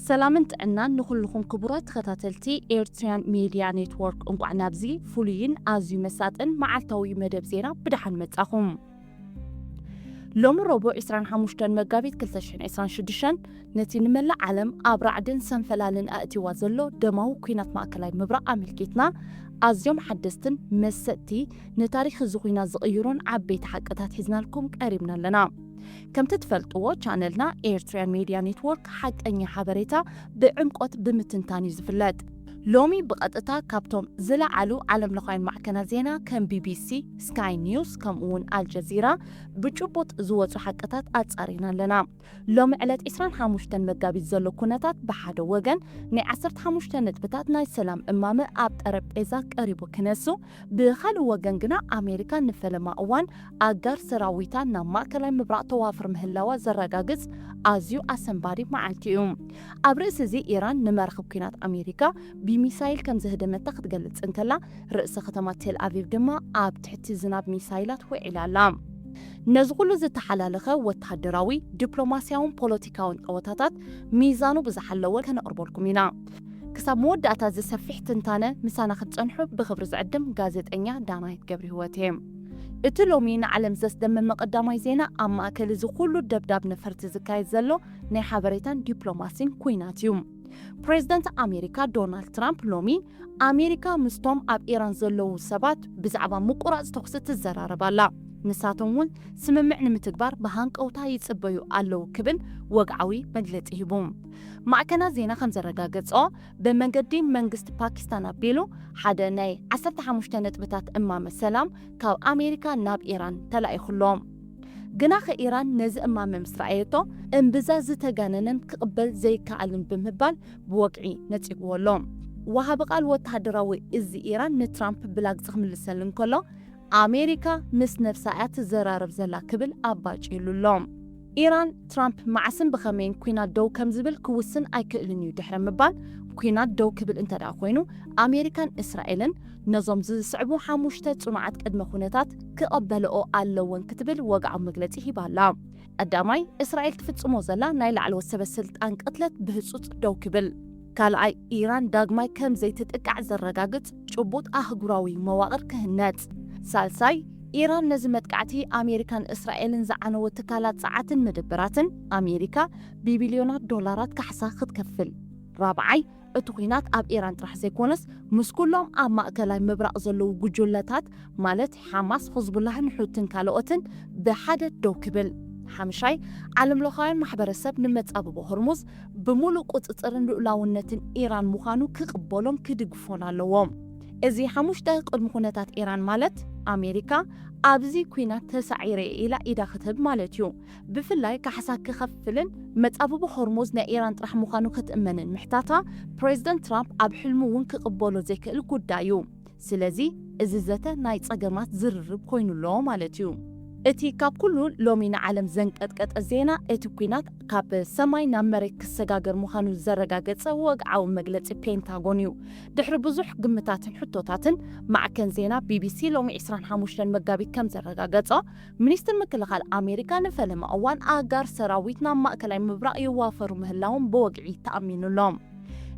ሰላምን ጥዕናን ንኹልኹም ክቡራት ተኸታተልቲ ኤርትሪያን ሜድያ ኔትወርክ። እንቋዕ ናብዚ ፍሉይን ኣዝዩ መሳጥን መዓልታዊ መደብ ዜና ብደሓን መጻኹም። ሎሚ ረቡዕ ዕስራን ሓሙሽተን መጋቢት ክልተ ሽሕን ዕስራን ሽዱሽተን፣ ነቲ ንመላእ ዓለም ኣብ ራዕድን ሰንፈላልን ኣእቲዋ ዘሎ ደማዊ ኲናት ማእከላይ ምብራቕ ኣመልኪትና፣ ኣዝዮም ሓደስትን መሰጥቲ፣ ንታሪኽ እዚ ኲናት ዝቕይሩን ዓበይቲ ሓቅታት ሒዝናልኩም ቀሪብና ኣለና። ከምቲ ትፈልጥዎ፣ ቻነልና ኤርትሪያን ሜድያ ኔትወርክ ሓቀኛ ሓበሬታ ብዕምቆት ብምትንታን እዩ ዝፍለጥ። ሎሚ ብቐጥታ ካብቶም ዝለዓሉ ዓለምለኻውያን ማዕከናት ዜና ከም ቢቢሲ፣ ስካይ ኒውስ፣ ከምኡ እውን ኣልጀዚራ ብጭቡጥ ዝወጹ ሓቅታት ኣጻሪና ኣለና። ሎሚ ዕለት ዕስራን ሓሙሽተን መጋቢት ዘሎ ኩነታት፣ ብሓደ ወገን ናይ ዓሰርተ ሓሙሽተ ነጥብታት ናይ ሰላም እማመ ኣብ ጠረጴዛ ቀሪቡ ክነሱ፣ ብኻልእ ወገን ግና ኣሜሪካ ንፈለማ እዋን ኣጋር ሰራዊታ ናብ ማእከላይ ምብራቕ ተዋፍር ምህላዋ ዘረጋግጽ ኣዝዩ ኣሰንባዲ መዓልቲ እዩ። ኣብ ርእሲ እዚ፣ ኢራን ንመራኽብ ኲናት ኣሜሪካ ብሚሳይል ከም ዘህደመታ ክትገልጽ እንከላ፣ ርእሰ ከተማ ቴል ኣቪቭ ድማ ኣብ ትሕቲ ዝናብ ሚሳይላት ውዒላ ኣላ። ነዚ ኩሉ ዝተሓላለኸ ወተሃደራዊ፣ ዲፕሎማስያውን ፖለቲካውን ጠወታታት ሚዛኑ ብዝሓለወ ከነቕርበልኩም ኢና። ክሳብ መወዳእታ እዚ ሰፊሕ ትንታነ ምሳና ክትጸንሑ ብኽብሪ ዝዕድም ጋዜጠኛ ዳናይት ገብረህይወት እየ። እቲ ሎሚ ንዓለም ዘስደመመ ቀዳማይ ዜና፣ ኣብ ማእከል እዚ ኩሉ ደብዳብ ነፈርቲ ዝካየድ ዘሎ ናይ ሓበሬታን ዲፕሎማሲን ኲናት እዩ። ፕሬዝደንት ኣሜሪካ ዶናልድ ትራምፕ ሎሚ፣ ኣሜሪካ ምስቶም ኣብ ኢራን ዘለዉ ሰባት ብዛዕባ ምቁራጽ ተኹሲ ትዘራረብ ኣላ። ንሳቶም እውን ስምምዕ ንምትግባር ብሃንቀውታ ይጽበዩ ኣለዉ ክብል ወግዓዊ መግለጺ ሂቡ። ማዕከናት ዜና ከም ዘረጋገጾ፣ ብመንገዲ መንግስቲ ፓኪስታን ኣቢሉ ሓደ ናይ ዓሰርተ ሓሙሽተ ነጥብታት እማመ ሰላም ካብ ኣሜሪካ ናብ ኢራን ተላኢኹ ኣሎ። ግናኸ ኢራን ነዚ እማመ ምስ ረኣየቶ፣ እምብዛ ዝተጋነነን ክቕበል ዘይከኣልን ብምባል ብወግዒ ነጺግዎ ኣሎ። ወሃቢ ቃል ወተሃደራዊ እዚ ኢራን ንትራምፕ ብላግጺ ክምልሰሉ እንከሎ፣ ኣሜሪካ ምስ ነብሳ እያ ትዘራረብ ዘላ ክብል ኣባጭሉ ኣሎ። ኢራን፣ ትራምፕ መዓስን ብኸመይን ኲናት ደው ከም ዝብል ክውስን ኣይክእልን እዩ ድሕሪ ምባል፣ ኲናት ደው ክብል እንተ ደኣ ኮይኑ፣ ኣሜሪካን እስራኤልን ነዞም ዝስዕቡ ሓሙሽተ ጽኑዓት ቅድመ ኩነታት ክቐበልኦ ኣለወን ክትብል ወግዓዊ መግለጺ ሂባ ኣላ። ቀዳማይ፣ እስራኤል ትፍጽሞ ዘላ ናይ ላዕለዎት ሰበ ስልጣን ቅትለት ብህጹጽ ደው ክብል። ካልኣይ፣ ኢራን ዳግማይ ከም ዘይትጥቃዕ ዘረጋግጽ ጭቡጥ ኣህጉራዊ መዋቕር ክህነጽ። ሳልሳይ፣ ኢራን ነዚ መጥቃዕቲ ኣሜሪካን እስራኤልን ዝዓነወ ትካላት ጸዓትን መደበራትን ኣሜሪካ ብቢልዮናት ዶላራት ካሕሳ ክትከፍል። ራብዓይ፣ እቲ ኲናት ኣብ ኢራን ጥራሕ ዘይኮነስ፣ ምስ ኩሎም ኣብ ማእከላይ ምብራቕ ዘለዉ ጉጅለታት፣ ማለት ሓማስ፣ ሕዝቡላህን ሑትን ካልኦትን ብሓደ ደው ክብል። ሓምሻይ፣ ዓለምለኻውያን ማሕበረሰብ ንመጻብቦ ሆርሙዝ ብምሉእ ቁጽጽርን ልኡላውነትን ኢራን ምዃኑ ክቕበሎም ክድግፎን ኣለዎም። እዚ ሓሙሽተ ቅድሚ ኩነታት ኢራን፣ ማለት ኣሜሪካ ኣብዚ ኲናት ተሳዒረ ኢላ ኢዳ ክትህብ ማለት እዩ። ብፍላይ ካሕሳ ክኸፍልን መጻብቦ ሆርሙዝ ናይ ኢራን ጥራሕ ምዃኑ ክትእመንን ምሕታታ፣ ፕሬዝደንት ትራምፕ ኣብ ሕልሙ እውን ክቕበሎ ዘይክእል ጉዳይ እዩ። ስለዚ፣ እዚ ዘተ ናይ ጸገማት ዝርርብ ኮይኑ ኣሎ ማለት እዩ። እቲ ካብ ኩሉ ሎሚ ንዓለም ዘንቀጥቀጠ ዜና፣ እቲ ኲናት ካብ ሰማይ ናብ መሬት ክሰጋገር ምዃኑ ዘረጋገጸ ወግዓዊ መግለጺ ፔንታጎን እዩ። ድሕሪ ብዙሕ ግምታትን ሕቶታትን፣ ማዕከን ዜና ቢቢሲ ሎሚ ዕስራን ሓሙሽተን መጋቢት ከም ዘረጋገጾ፣ ሚኒስትር ምክልኻል ኣሜሪካ ንፈለማ እዋን ኣጋር ሰራዊት ናብ ማእከላይ ምብራቕ ይዋፈሩ ምህላዎም ብወግዒ ተኣሚኑ ኣሎ።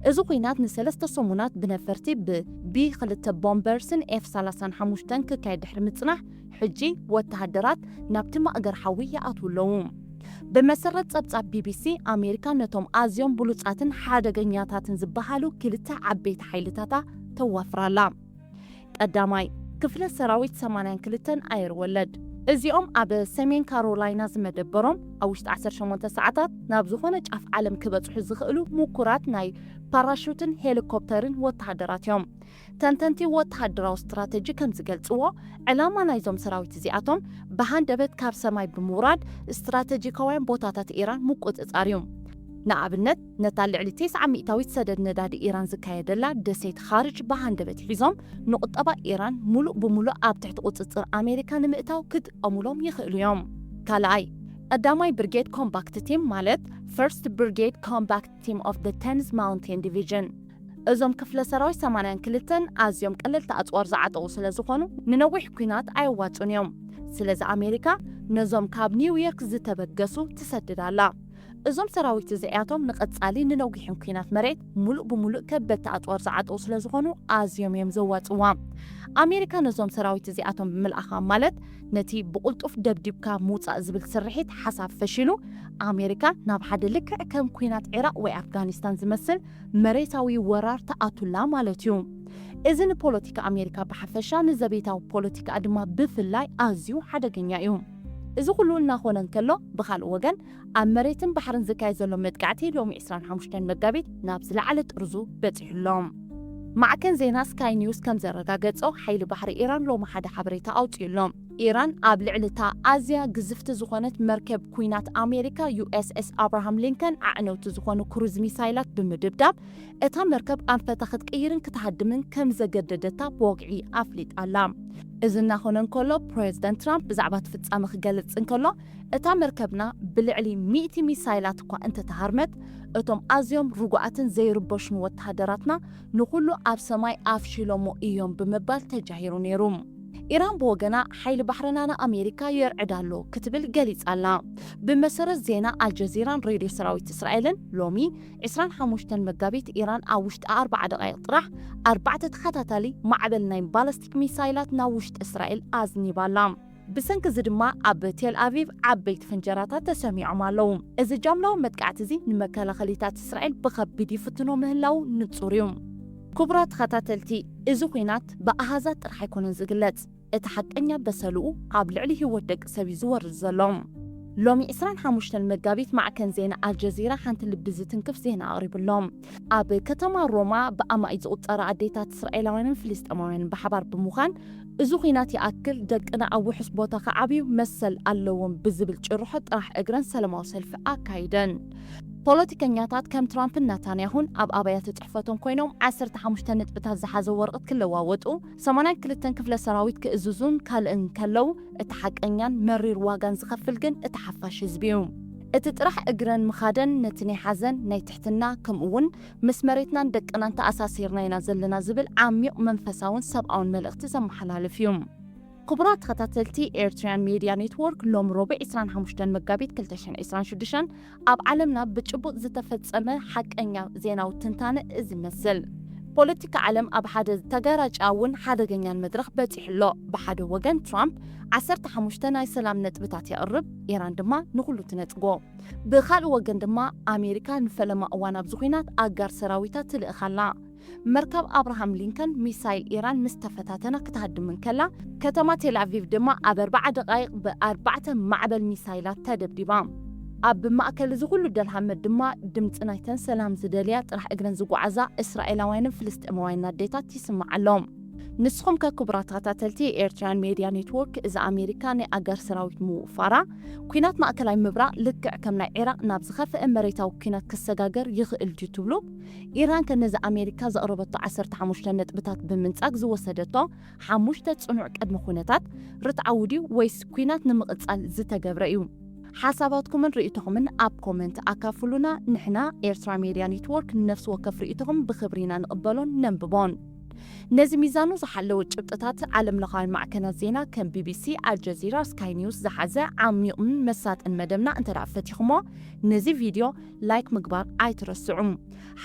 እዚ ኲናት ንሰለስተ ሰሙናት ብነፈርቲ ብቢ ክልተ ቦምበርስን ኤፍ ሰላሳን ሓሙሽተን ክካየድ ድሕሪ ምጽናሕ፣ ሕጂ ወተሃደራት ናብቲ ማእገር ሓዊ ይኣትዉ ኣለዉ። ብመሰረት ጸብጻብ ቢቢሲ፣ ኣሜሪካ ነቶም ኣዝዮም ብሉጻትን ሓደገኛታትን ዝበሃሉ ክልተ ዓበይቲ ሓይልታታ ተዋፍር ኣላ። ቀዳማይ፣ ክፍለ ሰራዊት ሰማንያን ክልተን ኣየር ወለድ። እዚኦም ኣብ ሰሜን ካሮላይና ዝመደበሮም፣ ኣብ ውሽጢ ዓሰርተ ሸሞንተ ሰዓታት ናብ ዝኾነ ጫፍ ዓለም ክበጽሑ ዝኽእሉ ምኩራት ናይ ፓራሹትን ሄሊኮፕተርን ወተሃደራት እዮም። ተንተንቲ ወተሃደራዊ ስትራተጂ ከም ዝገልጽዎ፣ ዕላማ ናይዞም ሰራዊት እዚኣቶም ብሃንደበት ካብ ሰማይ ብምውራድ ስትራተጂካውያን ቦታታት ኢራን ምቁጽጻር እዩ። ንኣብነት፣ ነታ ልዕሊ ተስዓ ሚእታዊት ሰደድ ነዳዲ ኢራን ዝካየደላ ደሴት ኻርጅ ብሃንደበት ሒዞም፣ ንቁጠባ ኢራን ሙሉእ ብሙሉእ ኣብ ትሕቲ ቁጽጽር ኣሜሪካ ንምእታው ክጥቀሙሎም ይኽእሉ እዮም። ካልኣይ፣ ቀዳማይ ብርጌድ ኮምባክት ቲም፣ ማለት ፈርስት ብርጌድ ኮምባክት ቲም ኦፍ the tenth Mountain Division። እዞም ክፍለ ሰራዊት ሰማንያን ክልተን ኣዝዮም ቀለልቲ ኣጽዋር ዝዓጠቑ ስለ ዝኾኑ፣ ንነዊሕ ኲናት ኣየዋጽኡን እዮም። ስለዚ ኣሜሪካ ነዞም ካብ ኒውዮርክ ዝተበገሱ ትሰድድ ኣላ። እዞም ሰራዊት እዚኣቶም ንቐጻሊ ንነዊሕን ኲናት መሬት ሙሉእ ብሙሉእ ከበድቲ ኣጽዋር ዝዓጠቑ ስለ ዝኾኑ ኣዝዮም እዮም ዘዋጽዋ። ኣሜሪካ ነዞም ሰራዊት እዚኣቶም ብምልኣኻ ማለት ነቲ ብቕልጡፍ ደብዲብካ ምውጻእ ዝብል ስርሒት ሓሳብ ፈሺሉ ኣሜሪካ ናብ ሓደ ልክዕ ከም ኲናት ዒራቕ ወይ ኣፍጋኒስታን ዝመስል መሬታዊ ወራር ትኣቱላ ማለት እዩ። እዚ ንፖለቲካ ኣሜሪካ ብሓፈሻ ንዘቤታዊ ፖለቲካ ድማ ብፍላይ ኣዝዩ ሓደገኛ እዩ። እዚ ኩሉ እናኾነ እንከሎ ብኻልእ ወገን ኣብ መሬትን ባሕርን ዝካየድ ዘሎ መጥቃዕቲ ሎሚ ዕስራን ሓሙሽተን መጋቢት ናብ ዝለዓለ ጥርዙ በጺሑ ኣሎ። ማዕከን ዜና ስካይ ኒውስ ከም ዘረጋገጾ ሓይሊ ባሕሪ ኢራን ሎሚ ሓደ ሓበሬታ ኣውጺኡ ኣሎ። ኢራን ኣብ ልዕሊ እታ ኣዝያ ግዝፍቲ ዝኾነት መርከብ ኲናት ኣሜሪካ ዩ ኤስ ኤስ ኣብርሃም ሊንከን ኣዕነውቲ ዝኾኑ ክሩዝ ሚሳይላት ብምድብዳብ እታ መርከብ ኣንፈታ ክትቅይርን ክትሃድምን ከም ዘገደደታ ብወግዒ ኣፍሊጣ ኣላ። እዚ እናኾነ እንከሎ ፕሬዚደንት ትራምፕ ብዛዕባ እቲ ፍጻመ ክገልጽ እንከሎ እታ መርከብና ብልዕሊ ሚእቲ ሚሳይላት እኳ እንተተሃርመት እቶም ኣዝዮም ርጉኣትን ዘይርበሹን ወተሃደራትና ንኹሉ ኣብ ሰማይ ኣፍሺሎሞ እዮም ብምባል ተጃሂሩ ነይሩ። ኢራን ብወገና ሓይሊ ባሕርና ንኣሜሪካ የርዕድ ኣሎ ክትብል ገሊጻ ኣላ። ብመሰረት ዜና ኣልጀዚራን ሬድዮ ሰራዊት እስራኤልን ሎሚ ዕስራን ሓሙሽተን መጋቢት ኢራን ኣብ ውሽጢ ኣርባዓ ደቃይቕ ጥራሕ ኣርባዕተ ተኸታታሊ ማዕበል ናይ ባለስቲክ ሚሳይላት ናብ ውሽጢ እስራኤል ኣዝኒባ ኣላ። ብሰንኪ እዚ ድማ ኣብ ቴል ኣቪቭ ዓበይቲ ፍንጀራታት ተሰሚዖም ኣለዉ። እዚ ጃምላዊ መጥቃዕቲ እዚ ንመከላኸሊታት እስራኤል ብኸቢድ ይፍትኖ ምህላዉ ንጹር እዩ። ክቡራት ተኸታተልቲ፣ እዚ ኲናት ብኣሃዛት ጥራሕ ኣይኮነን ዝግለጽ፣ እቲ ሓቀኛ በሰልኡ ኣብ ልዕሊ ህይወት ደቂ ሰብ እዩ ዝወርድ ዘሎ። ሎሚ ዕስራን ሓሙሽተን መጋቢት ማዕከን ዜና ኣልጀዚራ ሓንቲ ልቢ ዝትንክፍ ዜና ኣቕሪቡ ኣሎ። ኣብ ከተማ ሮማ ብኣማኢት ዝቑጸራ ኣዴታት እስራኤላውያንን ፍልስጤማውያንን ብሓባር ብምዃን እዚ ኲናት ይኣክል፣ ደቅና ኣብ ውሑስ ቦታ ክዓብዩ መሰል ኣለዎም ብዝብል ጭርሖ ጥራሕ እግረን ሰላማዊ ሰልፊ ኣካይደን። ፖለቲከኛታት ከም ትራምፕን ናታንያሁን ኣብ ኣብያተ ጽሕፈቶም ኮይኖም ዓሰርተ ሓሙሽተ ነጥብታት ዝሓዘ ወረቐት ክለዋወጡ፣ ሰማንያን ክልተን ክፍለ ሰራዊት ክእዝዙን ካልእን ከለዉ፣ እቲ ሓቀኛን መሪር ዋጋን ዝኸፍል ግን እቲ ሓፋሽ ህዝቢ እዩ። እቲ ጥራሕ እግረን ምኻደን ነቲ ናይ ሓዘን፣ ናይ ትሕትና፣ ከምኡ እውን ምስ መሬትናን ደቅናን ተኣሳሲርና ኢና ዘለና ዝብል ዓሚቕ መንፈሳውን ሰብኣውን መልእኽቲ ዘመሓላልፍ እዩ። ክቡራት ተኸታተልቲ ኤርትራያን ሜድያ ኔትወርክ፣ ሎም ሮቡዕ ዕስራን ሓሙሽተን መጋቢት ክልተ ሽሕን ዕስራን ሽዱሽተን ኣብ ዓለምና ብጭቡጥ ዝተፈጸመ ሓቀኛ ዜናዊ ትንታነ እዚ ይመስል። ፖለቲካ ዓለም ኣብ ሓደ ተጋራጫውን ሓደገኛን መድረኽ በጺሑ ኣሎ። ብሓደ ወገን ትራምፕ ዓሰርተ ሓሙሽተ ናይ ሰላም ነጥብታት የቕርብ፣ ኢራን ድማ ንኹሉ ትነጽጎ። ብኻልእ ወገን ድማ ኣሜሪካ ንፈለማ እዋን ኣብዚ ኲናት ኣጋር ሰራዊታ ትልእኽ ኣላ። መርከብ ኣብርሃም ሊንከን ሚሳይል ኢራን ምስ ተፈታተና ክትሃድም እንከላ፣ ከተማ ቴል ኣቪቭ ድማ ኣብ ኣርባዓ ደቓይቕ ብኣርባዕተ ማዕበል ሚሳይላት ተደብዲባ። ኣብ ማእከል እዚ ኩሉ ደልሃመት ድማ ድምጺ ናይተን ሰላም ዝደልያ ጥራሕ እግረን ዝጓዓዛ እስራኤላውያንን ፍልስጤማውያንን ኣዴታት ይስማዕ ኣሎ። ንስኹም ከ ክቡራት ተኸታተልቲ ኤርትራን ሜድያ ኔትወርክ፣ እዚ ኣሜሪካ ናይ ኣጋር ሰራዊት ምውፋራ፣ ኲናት ማእከላይ ምብራቕ ልክዕ ከም ናይ ዒራቕ ናብ ዝኸፍአ መሬታዊ ኲናት ክሰጋገር ይኽእል ድዩ ትብሉ? ኢራን ከ ነዚ ኣሜሪካ ዘቕረበቶ ዓሰርተ ሓሙሽተ ነጥብታት ብምንጻግ ዝወሰደቶ ሓሙሽተ ጽኑዕ ቅድመ ኩነታት ርትዓዊ ድዩ ወይስ ኲናት ንምቕጻል ዝተገብረ እዩ? ሓሳባትኩምን ርእይቶኹምን ኣብ ኮመንት ኣካፍሉና። ንሕና ኤርትራ ሜድያ ኔትወርክ ንነፍሲ ወከፍ ርእይቶኹም ብኽብሪ ኢና ንቕበሎን ነንብቦን። ነዚ ሚዛኑ ዝሓለወ ጭብጥታት ዓለም ለኻውያን ማዕከናት ዜና ከም ቢቢሲ፣ ኣልጀዚራ፣ ስካይ ኒውስ ዝሓዘ ዓሚቕን መሳጥን መደብና እንተ ደኣ ፈቲኹሞ፣ ነዚ ቪድዮ ላይክ ምግባር ኣይትረስዑ።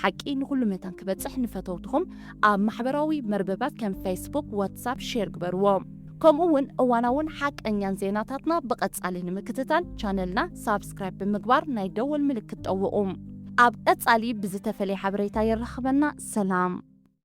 ሓቂ ንኹሉ መታን ክበጽሕ ንፈተውትኹም ኣብ ማሕበራዊ መርበባት ከም ፌስቡክ፣ ዋትሳፕ ሼር ግበርዎ። ከምኡ እውን እዋናውን ሓቀኛን ዜናታትና ብቐጻሊ ንምክትታል ቻነልና ሳብስክራይብ ብምግባር ናይ ደወል ምልክት ጠውቑ። ኣብ ቀጻሊ ብዝተፈለየ ሓበሬታ የራኽበና። ሰላም።